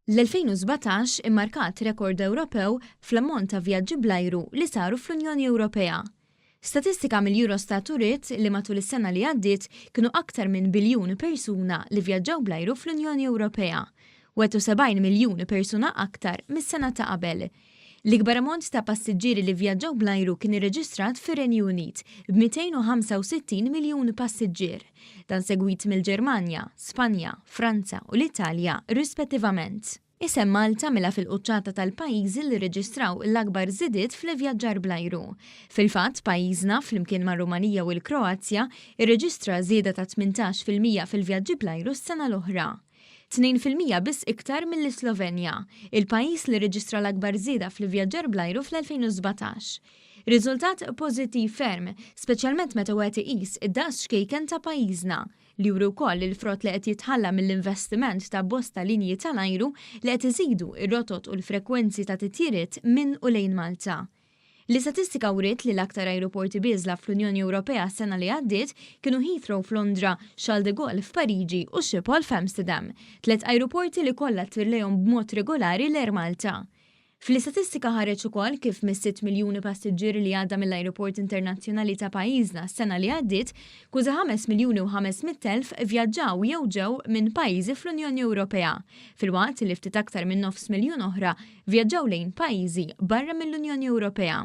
L-2017 immarkat rekord Ewropew fl-ammont ta' vjaġġi bl-ajru li saru fl-Unjoni Ewropea. Statistika mill-Eurostat uriet li matul is-sena li għaddiet kienu aktar minn biljun persuna li vjaġġaw bl-ajru fl-Unjoni Ewropea, 71 miljun persuna aktar mis-sena ta' qabel. L-ikbar ammont ta' passiġġieri li vvjaġġaw bl-ajru kien irreġistrat fir-Renju Unit, b'265 miljun passiġġier. Dan segwit mill-Ġermanja, Spanja, Franza u l-Italja rispettivament. Isem Malta mela fil-quċċata tal-pajjiżi li rreġistraw l-akbar żidiet fl-ivvjaġġar bl-ajru. Fil-fatt, pajjiżna, flimkien mar-Rumanija u l-Kroazja, irreġistra żieda ta' 18% fil-vjaġġi bl-ajru s-sena l-oħra. 2% biss iktar mill-Islovenja, il-pajjiż li rreġistra l-akbar żieda fl-ivvjaġġar bl-ajru fl-2017. Riżultat pożittiv ferm, speċjalment meta wieħed iqis id-daqs ċkejken ta' pajjiżna, li juri wkoll il-frott li qed jitħalla mill-investiment ta' bosta linji tal-ajru li qed iżidu r-rotot u l-frekwenzi ta' titjiriet minn u lejn Malta. L-istatistika wriet li l-aktar ajruporti bieżla fl-Unjoni Ewropea s-sena li għaddiet kienu Heathrow f'Londra, Charles de Gaulle f'Pariġi u Schiphol f'Amsterdam, tlett ajruporti li kollha ttir lejhom b'mod regolari l-Air Malta. Fl-istatistika ħareġ ukoll kif mis-sitt miljuni passiġġier li għadda mill-ajruport internazzjonali ta' pajjiżna s-sena li għaddiet, kważi 5,500,000 vvjaġġaw jew ġew minn pajjiżi fl-Unjoni Ewropea, filwaqt li ftit aktar minn nofs miljun oħra vvjaġġaw lejn pajjiżi barra mill-Unjoni Ewropea.